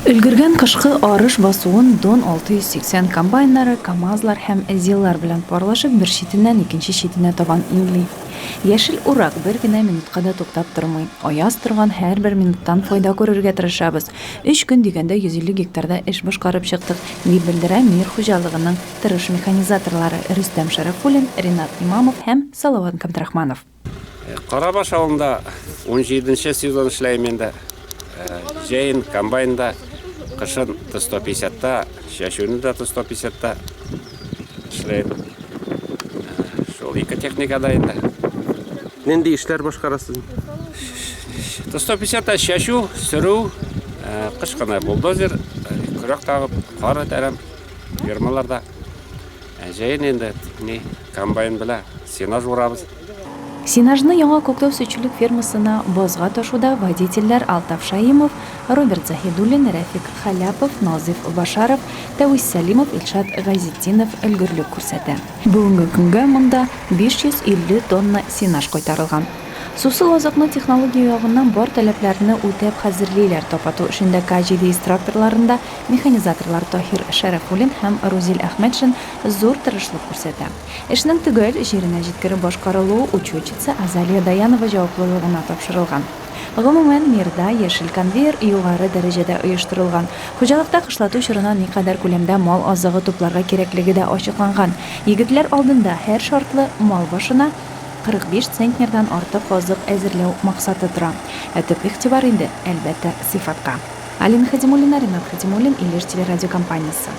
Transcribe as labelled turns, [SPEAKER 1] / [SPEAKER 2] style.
[SPEAKER 1] Өлгергән кышкы арыш басуын Дон 680 комбайннары, КАМАЗлар һәм ЗИЛлар белән парлашып бер читеннән икенче читенә табан иңли. Яшел урак бер генә минутка да туктап тормый. Аяз торган һәрбер минуттан файда күрергә тырышабыз. Өч көн дигәндә 150 гектарда эш башкарып чыктык, дип белдерә Мир хуҗалыгының тырыш механизаторлары Рөстәм Шәрәфуллин, Ринат Имамов һәм Салават Габдрахманов.
[SPEAKER 2] Карабаш авылында 17 сезон эшләйм инде. Җәен комбайнда, кышын Т-150-та, чәчүне дә Т-150-та эшләйм. Шул ике техникада инде.
[SPEAKER 3] Нинди эшләр башкарасыз?
[SPEAKER 2] Т-150-та чәчү, сөрү, кыш кына бульдозер, көрәк тагып, кар этәрәм фермаларда. Ә җәен инде ни, комбайн белә сенаж урабыз.
[SPEAKER 1] Сенажны Яңа Күктау сөтчелек фермасына базга ташуда водительләр Алтаф Шаимов, Роберт Заһидуллин, Рәфик Халәпов, Назыйф Башаров, Тәвис Сәлимов, Илшат Гайзетдинов өлгерлек күрсәтә. Бүгенге көнгә монда 550 тонна сенаж кайтарылган. Сусыл азыкны технология ягыннан бар таләпләрне үтәп хәзерлиләр. Тапату эшендә К-700 тракторларында Механизаторлар Таһир Шәрәфуллин һәм Рузил Әхмәтшин зур тырышлык күрсәтә. Эшнең төгәл, җиренә җиткереп башкарылуы учетчица Азалия Даянова җаваплылыгына тапшырылган. Гомумән, Мирда яшел конвейер югары дәрәҗәдә оештырылган. Хуҗалыкта кышлату чорына никадәр күләмдә мал азыгы тупларга кирәклеге дә ачыкланган. Егетләр алдында һәр шартлы мал башына 45 центнердан артык азык әзерләү максаты тора. Ә төп игътибар инде, әлбәттә, сыйфатка. Алина Хадимуллина, Ринат Хадимуллин, Илеш телерадиокомпаниясе.